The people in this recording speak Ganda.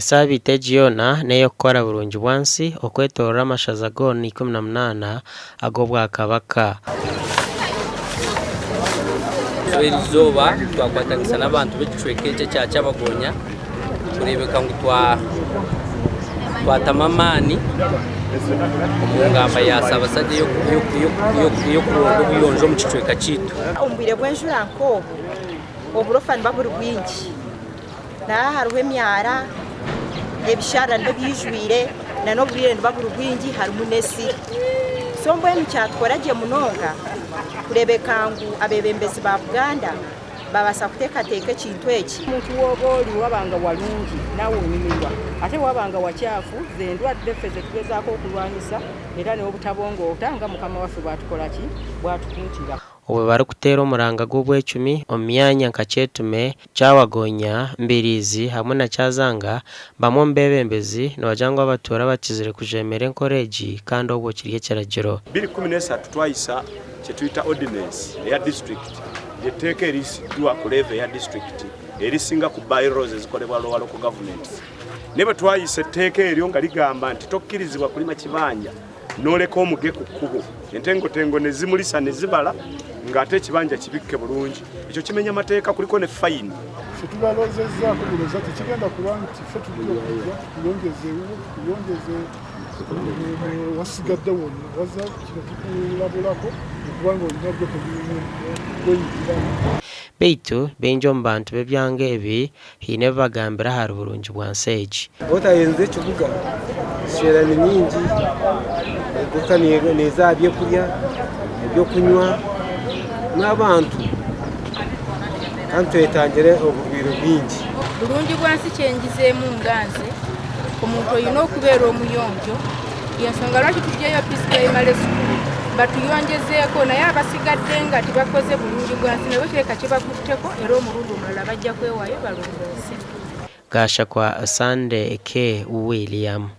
Esaabiiti egi yoona n'ey'okukora burungi bwansi okwetoorora amashaza goona 18 ag'Obwakabaka. Erizooba twakwatanisa n'abantu b'ekicweka eki ekya Kyabagonya kureebeka ngu twatamu amaani omu ngamba ya Ssaabasajja ey'okuronda obuyonjo omu kicweka kyaitu. Omu bwire bw'enjura nk'obu, oburofa nibuba buri bwingi. Naha hariho emyara, ebisharara nibyo byijwire n'oburwaire nibuba buri bwingi harimu n'esiri. So mbwenu kyatukora gye munonga kureebeka ngu abeebembezi ba Buganda babaasa kuteekateeka ekintu eki. Omuntu wooba oli waba nga walungi naawe onyumirwa ate waba nga wakyafu z'endwadde ffe zetugezaako okulwanyisa era n'obutabongoota nga mukama waffe bwatukola ki bwatukuutira. Obwe barikuteera omuranga gw'obwecumi omu myanya nka Kyetume, Kyawagonya, Mbiriizi hamwe na Kyazanga, bamwe omu beebembezi nibagira ngu abatuura bakizire kujeemera enkora egi kandi obwo kiri ekiragiro. 2013 twayisa kyetuyita ordinance eya disitulikiti, ly'etteeka eriyisiddwa ku level eya disitulikiti erisinga ku bylaws ezikolebwa lower local governments. Naye bwe twayisa etteeka eryo nga ligamba nti tokkirizibwa kulima kibanja n'oleka omuge ku kkubo, entengotengo ne zimulisa ne zibala ng'ate ekibanja kibikke bulungi, ekyo kimenya mateeka, kuliko ne fayini. Ffe tubalozezzaako buloza tekigenda kuba nti ffe tujja okujja tukuyongeze ewuwo, tukuyongeze wasigadde wonna, waza kino tukulabulako okubanga olina gwe kwenyigiramu. Beitu baingi omu bantu b'ebyanga ebi haine ebi bagambire ahari burungi bwansi egi. Otayenze ekibuga esheera ni nyingi, egoka neeza aha byokurya, ebyokunywa n'abantu kandi twetangire oburwaire bwingi. Bulungi bwansi kyenjizeemu nga nze omuntu olina okubeera omuyonjo, yensonga lwaki tujjayo Peace Primary School batuyonjezeeko, naye abasigadde nga tibakoze bulungi bwansi nabo kireka kibakutteko era omulundi omulala bajja kwewaayo balongoose. Gashakwa Sunday K. William.